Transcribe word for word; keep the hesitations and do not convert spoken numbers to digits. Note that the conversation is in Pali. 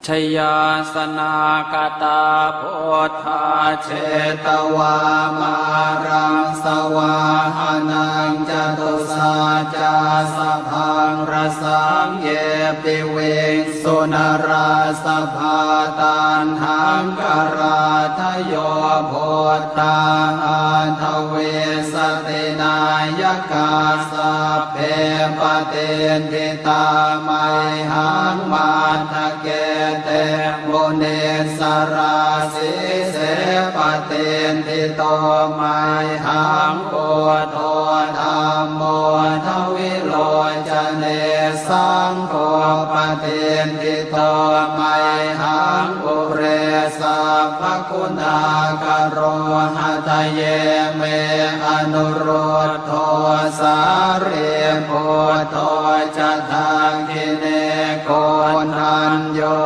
jayāsanāgatā buddhā jetvā māraṃ savāhanaṃ catusaccāsabhaṃ rasaṃ ye piviṃsu narāsabhā. Taṇhaṅkarādayo buddhā aṭṭhavīsati nāyakā sabbe patiṭṭhi tā mayhaṃ matthake te munissarā. Sīse patiṭṭhito mayhaṃ buddho dhammo dvilocane saṅgho patiṭṭhito mayhaṃ ure sabbaguṇākaro. Hadaye me anurud dho sārīputto ca dakkhiṇe koṇḍañño